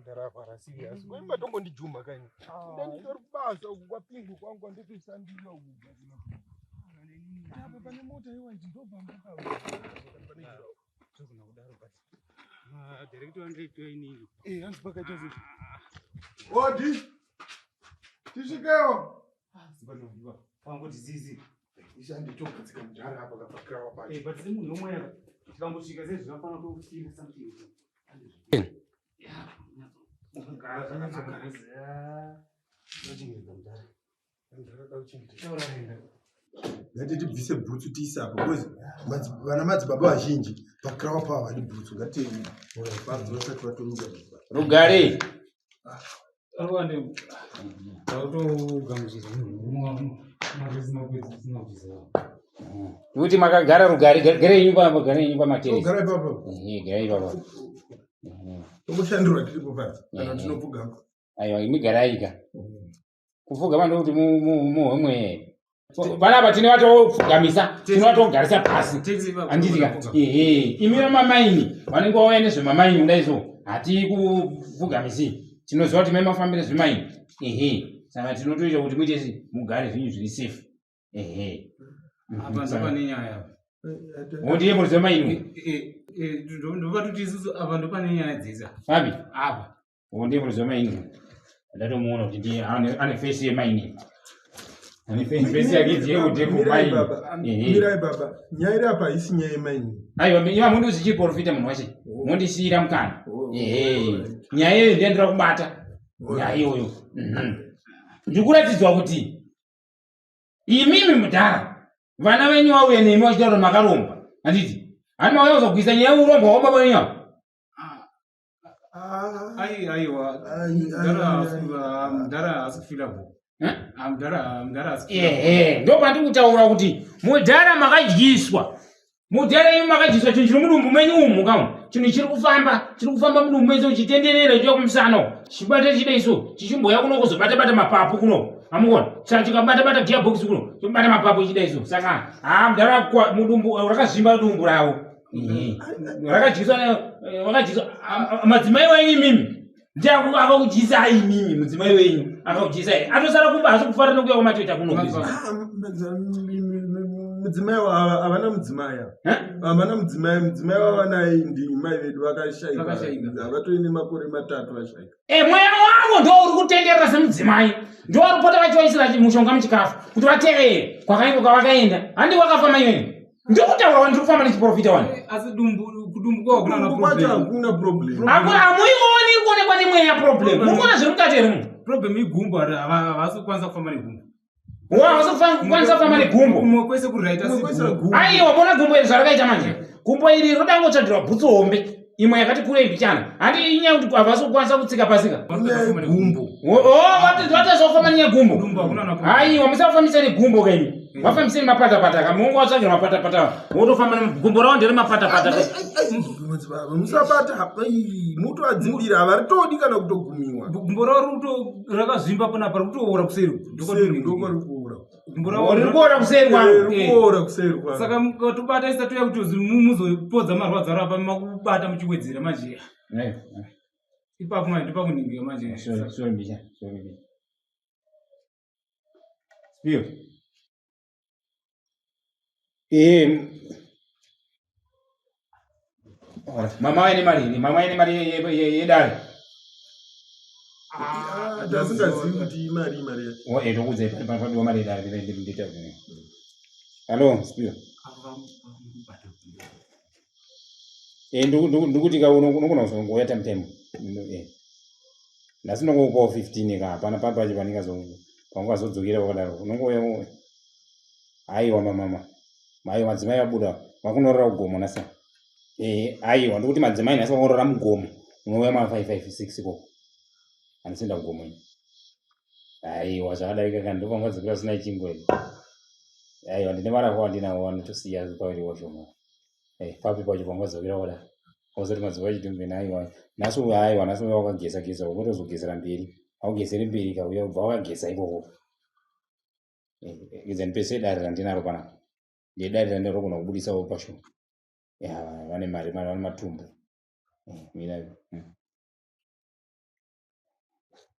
Ndarapara serious. Kweni matongondijuma kaini. Ndanditori kubasa uku kwapingu kwangu kwandotoshandira uku. Apa pane mota yewaiti ndobva mbuka. Zvogona kudaro but madirector wandiitwa inini. Eh, hanzi pakaita sei? Odi. Tisvikewo. Ah, zipanodiwa. Wangoti zizi. Ishanditogadzika mudhara apa kapakirawa pacho. Eh, but semunhu womweya tikangosvika sezvinofanira kufila something. Ngati tibvise bhutsu tiise apa because vana madzibaba vazhinji pakirawa pava vadi bhutsu ngativanzi vasati vatomira. Rugare. Kuti makagara rugare garai yenyu papa garai yenyu pamateresi. Gara ipapo. Ehe garai ipapo. Tongoshandirwa tiripo pasi kana tinopfugama. Aiwa imi garai ka. Kupfugama ndokuti muhwe mweya. Panapa tine vatopfugamisa tine vatogarisa pasi handiti ka ehe imi vamamaini vanenge vauya nezvemamaini kudai so hatikupfugamisi tinoziva kuti mai mafambire zvemaini ehe saka tinotoita kuti muite se mugare zvinhu zviri safe ehe. Apa ndopane nyaya apa. Wondiye muridzi wemaini. Ndopatoti isusu apa ndopane nyaya dzese. Papi? Apa. Wondiye muridzi wemaini. Ndatomuona kuti ndiye ane face yemaini. Ane face yake ndiye kuti kumaini. Ehe. Mirai baba, nyaya iri apa haisi nyaya yemaini. Aiwa iva mundi uzichiprofita munhu wache. Mondisiira mukana. Ehe. Nyaya iyoyo ndiye ndira kubata. Nyaya iyoyo. Ndikuratidzwa kuti imimi mudhara vana venyu vauya nemi vachitaura kuti makaromba. Handiti? Hani mauya kuzogwisa nyaya yeurombwa hwababa venyu ava. Ai aiwa. Mudhara haasi kufila bho. Eh? Mudhara haasi kufila. Ehe, ndopandiri kutaura kuti mudhara makadyiswa. Mudhara imi makadyiswa chinhu chiri mudumbu menyu umu kamu. Chinhu chiri kufamba, chiri kufamba mudumbu menyu chichitenderera chichiuya kumusana. Chibata chida iso, chichimboya kuno kuzobata bata mapapu kuno. Hamukona? Saka chikabata bata gearbox kuno, chobata mapapu chida iso. Saka ha mudhara kwa mudumbu rakazvimba dumbu ravo. Ehe. Rakadyiswa vakadyiswa madzimai wenyu imimi. Ndiye akakudyisai imimi mudzimai wenyu akakudyisai. Atosara kumba haasi kufara nekuuya kwamatoita kuno. Mudzimai havana mudzimai ava. Havana mudzimai, mudzimai wavanaye ndi mai vedu vakashaika. Havatoine makore 3 vashaika. Mweya wavo ndo uri kutenderera semudzimai. Ndo vari kupota vachivaisira mushonga muchikafu kuti vatevere kwakaenda kwavakaenda. Handi wakafa mai wenyu. Ndikutaura wani ndiri kufamba nechiprofita wani. Asi dumbu kudumbu kwavo hakuna Kudumbu kwacho problem. hakuna problem. Hakuna hamuioni iri kuonekwa nemweya problem. Muri kuona zviri mukati here munhu? Problem igumbo havasi kukwanisa kufamba negumbo. Havasi kukwanisa kufamba negumbo. Kumwe kwese kuri right asi Kumwe kwese gumbo. gumbo. Aiwa bona gumbo iri zvarakaita manje. Gumbo iri roda kungotsvagirwa bhutsu hombe. Imwe yakati kurei mbichana. Handi inyaya kuti havasi kukwanisa kutsika pasika. Inyaya yegumbo. Vatadza kufamba negumbo. Dumbu hakuna na problem. Aiwa musafambisa negumbo kaimi. Vafambisei mapatapata ka mungu watsvagira mapatapata. Wotofamba negumbo rawo ndere mapatapata. Madzibaba musabata mutoadzimbira havaritodi kana kutogumiwa. Gumbo ravo rakazvimba panapa riri kutoora kuseri. Kuseri ndokwa rikuora. Gumbo ravo Riri kuora kuseri kwaro. Rikuora kuseri kwaro. Saka mukatobata isati touya kuti muzopodza marwadzo aro apa makubata muchiwedzera manje. Ipapo manje ndopakuningira manje. Sorry, sorry Misha, sorry Misha. Spio. Mama waine mari here? Mama waine mari yedare. Tasingazivi kuti imari imari yacho. Oh, tokuudza padiwa mari yedare nditaura. Hello, Spio. Ndikuti ka unogona kuzongouya time time. Nhasi ndongokupawo 15 ka hapana papacho pangazodzokera wakadaro. Unongouya aiwa mama. Aiwa madzimai abuda vakunorora kugomo nhasi. Aiwa ndikuti madzimai nhasi vakunorora mugomo. Unouya ma 556 ikoko. Handisi kugomo ini. Aiwa zvakadarika kana ndopangadzokera usina chingwa ini. Aiwa ndine mari ako wandinawo wanotosiya pairi washoma. Papi pacho pangadzokera wakadaro. Wazoti madzimai achidhumbe aiwa. Nhasi uyu aiwa nhasi uyu wakageza geza unotozogezera mberi. Haugezeri mberi ka uya ubva wakageza ikoko. Idza ndipese dare randinaro panapa. Ndedare randinaro rogona kubudisawo pasho. Ya vane mari vane matumbu. Mira.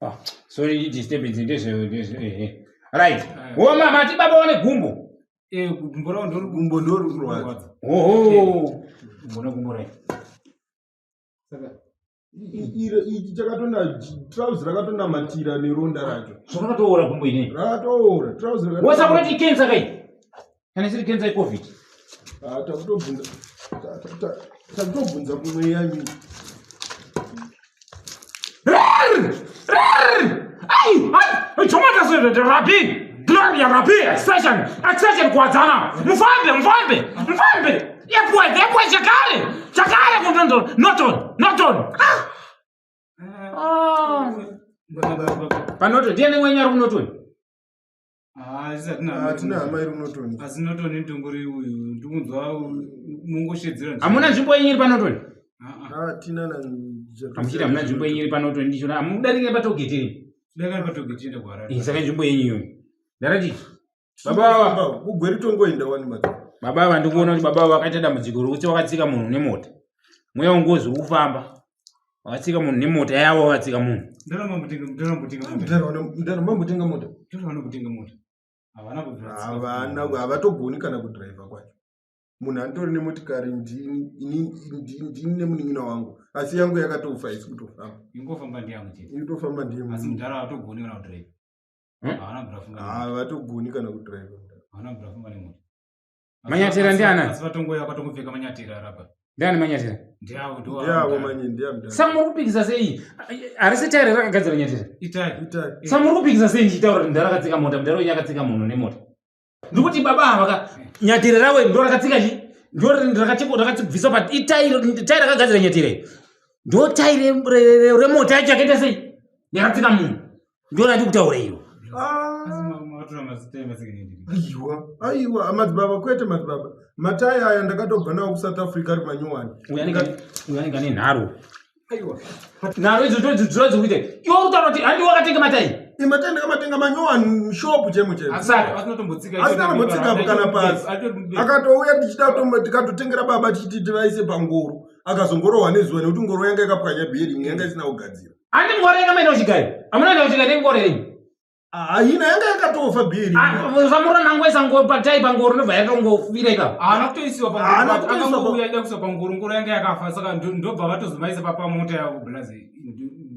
Ah, sorry disturbance ndezve ndezve ehe. Right. Wo mama ti baba wane gumbo. Eh, gumbo rawo ndori Gumbo ndori kurwadza. Oho. Gumbo gumbo right. Saka Ichi chakatona trouse rakatonamatira neronda racho. Zvakatoora gumbo inei. Rakatoora trouse rakatoora. Wasa kuti cancer kai. Kana isiri cancer yecovid. Ah, takutobvunza takutobvunza kumweya mi. Rabi, Gloria Rabi, expression, expression kuwadzana. Mufambe, mufambe, mufambe. Epworth, Epworth chakare. Chakare kunondo, Norton, Norton. Ah. Ah. Panoto ndiani mwenye ari kuNorton? Hatina hama iri kuNorton. Asi Norton ndongori uyu ndikunzwa mungoshedzera. Hamuna nzvimbo yenyu iri paNorton? Hatina na Amuchiti hamuna nzvimbo yenyu iri paNorton ndichona hamudarike patogeti iri. Darike patogeti enda kuHarare. Eh, saka nzvimbo yenyu iyoyo. Ndarati baba ava kugweri tongoenda wani mati. Baba ava ndikuona kuti baba ava vakaita dambudziko rokuti vakatsika munhu nemota. Mweya wengozi uri kufamba. Vakatsika munhu nemota yavo vakatsika munhu. Ndaramba mota. Ndaramba mota. Havana kubvira. Havana havatogoni kana kudhiraivha kwacho. Munhu anitori nemotikari ndini ndini nemunin'ina wangu asi yangu yakatofa isi kutofamba. Ingofamba ndiyangu chete. Itofamba ndiye. Asi mudhara havatogoni kana kudhiraivha. Havana kubvira famba. Havatogoni kana kudhiraivha. Havana kubvira famba nemota. Manyatera ndiana? Asi vatongoya vakatongopfeka manyatera arapa. Ndiani manyatera? Ndiavo ndiavo manye ndiavo. Saka muri kupikisa sei? Harisi tairi rakagadzira nyatera. Itai. Itai. Saka muri kupikisa sei ndichitaura kuti mudhara akatsika mota, mudhara wenyu akatsika munhu nemota. Ndikuti baba ava ka nyatera ravo ndo rakatsika chi? Ndo rakatibvisa pa itai tai rakagadzira nyatera. Ndo tai remota yacho yakaita sei? Yakatsika munhu. Ndo rati kutaura iro. Aiwa, aiwa, madzibaba kwete madzibaba. Matai aya ndakatobva nawo kuSouth Africa ari manyowani. Uyu anenge ane nharo. Aiwa. Nharo idzo ndo dziro dzekuita. Iwe uri kutaura kuti handi wakatenga matai. Matai ndakamatenga manyowani shop chemo chemo. Saka asina tombotsika. Asina tombotsika kana pasi. Akatouya tichida tikatotengera baba tichiti tivaise pangoro. Akazongorohwa nezuva nekuti ngoro yanga yakapwanya bearing yanga isina kugadzira. Handi ngoro yanga maina kuchigayo. Hamuna kuenda kuchigayo nengoro yenyu. Haina yanga yakatofa bheri. Samura nangoisa ngoro patai pangoro ndobva yatongofira ipapo. Haana kutoisiwa pangoro. Akangouya aida kuiswa pangoro ngoro yanga yakafa saka ndobva vatozomaisa pamota yavo blazi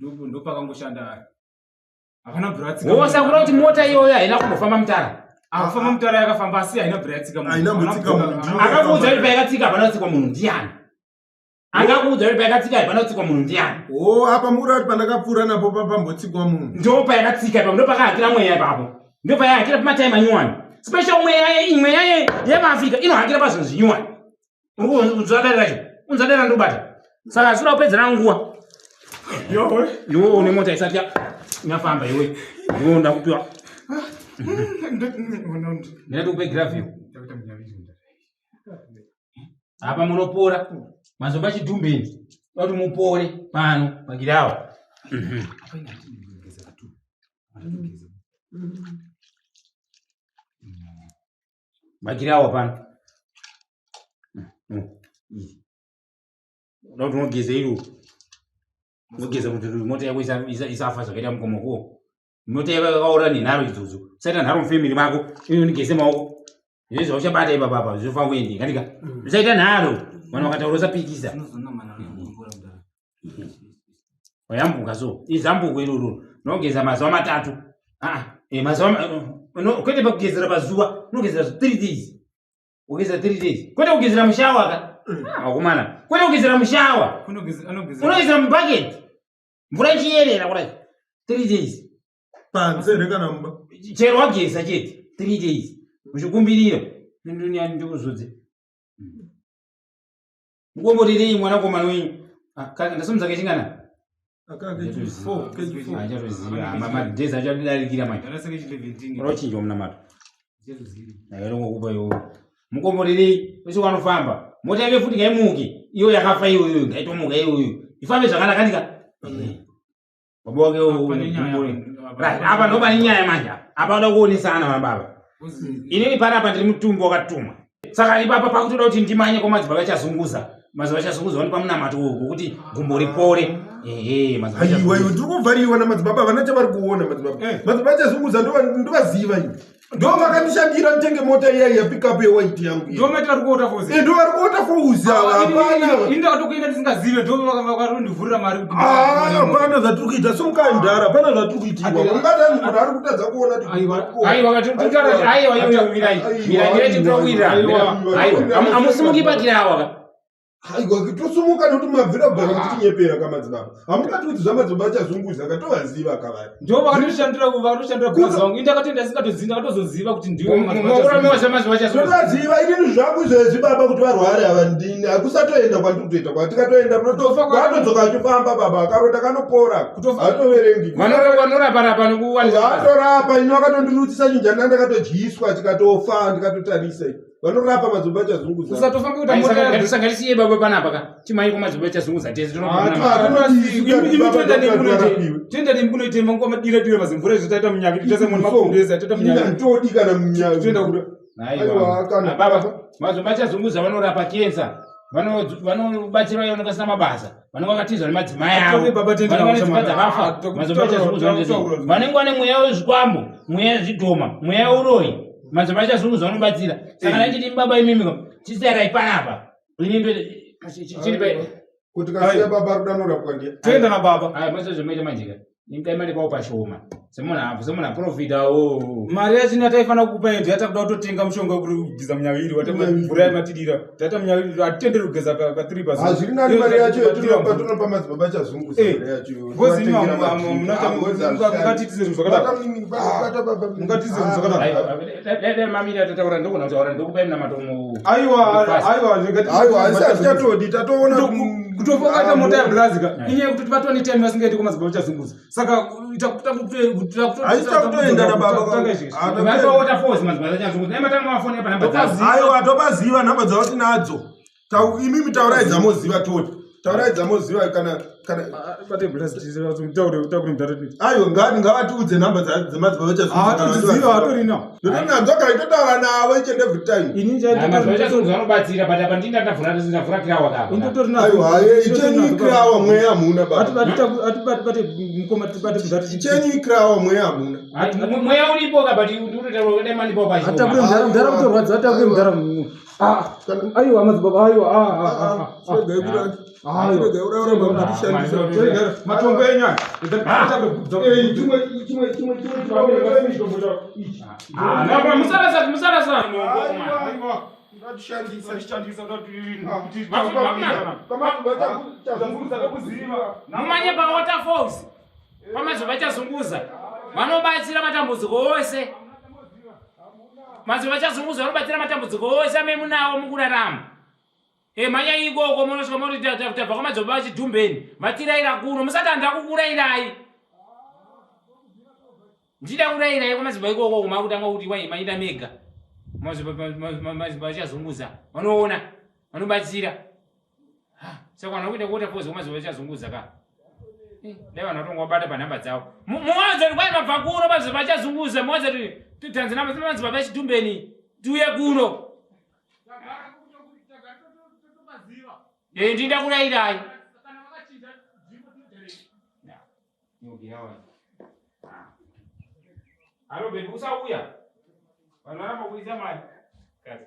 ndopakangoshanda ari. Havana bvira vatsika. Wo sakura kuti mota iyoyo haina kumbofamba mutara. Akufamba mutara yakafamba asi haina bvira yatsika munhu. Haina kumbotsika munhu. Akakuudza kuti payakatsika hapana kutsikwa munhu ndiani? Akakuudza kuti payakatsika hapana kutsikwa munhu ndiani? Oh, apa muri kuti pandakapfuura napo papambotsikwa munhu. Ndo payakatsika ipapo ndo pakahakira mweya ipapo. Ndo payahakira pamatai manyuwani. Special mweya mweya yevaAfrica inohakira pazvinhu zvinyuwani. Uri kunzwa dare racho? Unzwa dare randobata. Saka asina kupedzera nguva. Yowe. Iwe une mota isati yafamba iwe. Iwe unoda kupiwa. Ndinati kupe gravio. Apa munopora. Mazomba chidhumbeni. Kuti mupore pano pagirawa. Magirawa pano. Unoda kuti unogeze iro. Unogeza kuti mota yako isafa zvakaita mukomoko. Mota yako yakaora nenharo idzodzo. Usaita nharo mufemiri mako. Iwe unigeze maoko. Izvi zvauchabata ipapa apa zvinofanira kuendeka ndika. Usaita nharo. Vanhu vakataura usapikisa. Wayambuka so. Izambuko iroro. Unogeza mazuva matatu. Ah, mazuva kwete pakugezera pazuva, unogezera 3 days. Ugeza 3 days. Kwete kugezera mushawa ka. Ah, wakomana. Kwete kugezera mushawa. Unogezera mubucket. Mvura ichiyerera kudai. 3 days. Panze here kana mumba? Chero wageza chete. 3 days. Uchikumbirira. Ndini ndikuzodze. Mukomborerei mwanakomana wenyu. Ndasimudza kechingana? Achatoziva. Madhezi achatidarikira manje. Unochinjwa munamato. Ndakatongokupa iwowo. Mukomborerei wese wanofamba. Mota yake futi ngaimuke. Iyo yakafa iyoyo ngaitomuka iyoyo. Ifambe zvakanaka ndika. Baba wake apa ndo pane nyaya manje. Apa uda kuonesana mababa. Inini panapa ndiri mutumbi wakatumwa. Saka ipapa pakutoda kuti ndimanye kwamadzibaba achazunguza. Mazuva achazunguza vanopa munamato uyu wokuti gumbo ripore. Ehe, mazuva Aiwa, iwe achazunguza. tiri kuvhariwa namadzibaba, havana chavari kuona madzibaba. Madzibaba achazunguza ndovaziva ini. Ndo vakandishandira nditenge mota iya iya pickup yewaiti yangu. Ndo maita vari kuota fozi. Ndo vari kuota fozi ava, hapana. Ini ndakatokuenda ndisingazive, ndo vakatondivhurira mari kuti Ah, hapana zvatiri kuita, simukai mudhara, hapana zvatiri kuitiwa. Ungati munhu ari kutadza kuona kuti Aiwa. Aiwa, tiri kutaura kuti aiwa, iwe mirai. Mirai, mirai tiri kuwirira. Aiwa, amusimuki pakirawa ka. Aiwa, tosumuka nekuti mabvira bvara muchitinyepera kamadzibaba. Hamungati kuti zvamadzibaba achazunguza katovaziva kavari. Ndo vakatoshandira vakatoshandira bhazi vangu. Ini ndakatoenda ndisingatozivi, ndakatozoziva kuti ndiwo madzibaba Mukuramiwa achazunguza. zvamazuva achazunguza. Totovaziva inini zvangu izvezvi baba kuti varware ava ndini hakusatoenda kwandiri kutoita kwa tikatoenda vatodzoka achifamba baba akaronda kanopora hatoverengi. Vanorapa rapa nekuwanisa. Vatorapa ini vakatondirutsisa chinjana ndakatodyiswa chikatofa ndikatotarisa vanorapa madzibaba achazunguza. Usatofamba kuita mota ya Ngatisangatisie baba panapa ka. Timanye kwamadzibaba achazunguza tese tinopa munamato. Imi toenda nemi kunoite toenda nemi kunoite manguva madira dira mazimvura izvo taita munyaki taita mwana makundeza taita munyaki. Handitodi kana munyaki. Toenda kuda. Aiwa, kana- Baba, madzibaba achazunguza vanorapa kensa. Vanobatsira vaya vanenge vasina mabasa, vanenge vakatizwa nemadzimai avo, Atore baba tende vanenge vane nawo dzimba shamwari. dzakafa. Ah, taku- Madzibaba achazunguza taku- vanoita sei? taku- Vanenge vane mweya wezvikwambo, mweya wezvidhoma, mweya weuroyi. Madzibaba achazunguza vanobatsira. Saka ndachiti baba imimi ka, chisiyarai panapa. Ini chiri pa Kuti kasiya baba ari kuda norapwa ndiye. Toenda na baba. Aya, mazozvomaita manje ka. Ini dai mari pawo pashoma. Semunhu aprofita o. Mari yacho yataifanira kukupa iyo yatakuda kutotenga mushonga wekugeza munyaviri watamvura yamatidira taita munyaviri hatitenderi kugeza ka 3 pazuva. Hazviri nani mari yacho yatinopa tonopa madzibaba achazunguza Eh, mari yacho. Ngozi imi mungatiitise zvinhu zvakadaro. Mungatiitise zvinhu zvakadaro. Dai mamiri atataura ndogona kutaura ndokupai munamato mu. Aiwa, aiwa, Aiwa, asi hatichatodi tatoona kutofa kwaita mota yablazi ka inyaya yekuti vatova netime vasingaiti kwamadzibaba achazunguza saka Haisi takutoenda na baba tanga izvezvi. Ah, Vaita waterfalls madzibaba achazunguza. Dai matanga mafoni apa namba dzavo. Aiwa, topaziva nhamba dzavo tinadzo. Imimi taurai dzamoziva toti. Taurai dzamoziva kana kana Bate blazi taure taure mudhara aiwa ngavatiudze nhamba dzemadzibaba achazunguza. kana haatoziva vachivaziva. hatorina Ndotonadzo kana totaura navo each and every time. ini Madzibaba achazunguza vanobatsira but apa ndini ndavhura ndavhura kirawa kapa. Aiwa, ichenyu ikirawa mweya hamuna baba. atibate mukoma tibate mudhara Ichenyu ikirawa mweya hamuna. Mweya uripo ka but ndikutotaura dai mandipawo atakure pashoma. mudhara mudhara kutorwadza atakure mudhara aiwa madzibaba aiwa matombo enyu aya Musarasa musarasa. Mumanye pa waterfalls. Pamadzibaba achazunguza. Vanobatsira matambudziko ose. Madzibaba achazunguza vanobatsira matambudziko ose ame munawo mukurarama. E manya ikoko munosvika moti tabva kwamadzibaba achidhumbeni. Vatiraira kuno musati handida kukurayirai. Ndida kurayirai kwamadzibaba ikoko makutanga kuti wai maita mega. Madzibaba achazunguza. Vanoona. Vanobatsira. Saka vanhu vakuita kuwaterfalls kwamadzibaba achazunguza ka. Dai vanhu vatonga vabata panhamba dzavo. Muwanza kuti kwai mabva kuno madzibaba achazunguza. Muwanza kuti tanzi namadzibaba achidhumbeni tiuye kuno. Eh, ndinda kurayirai. Halo baby, usauya. Vanhu varamba kuisa mari. Kazi.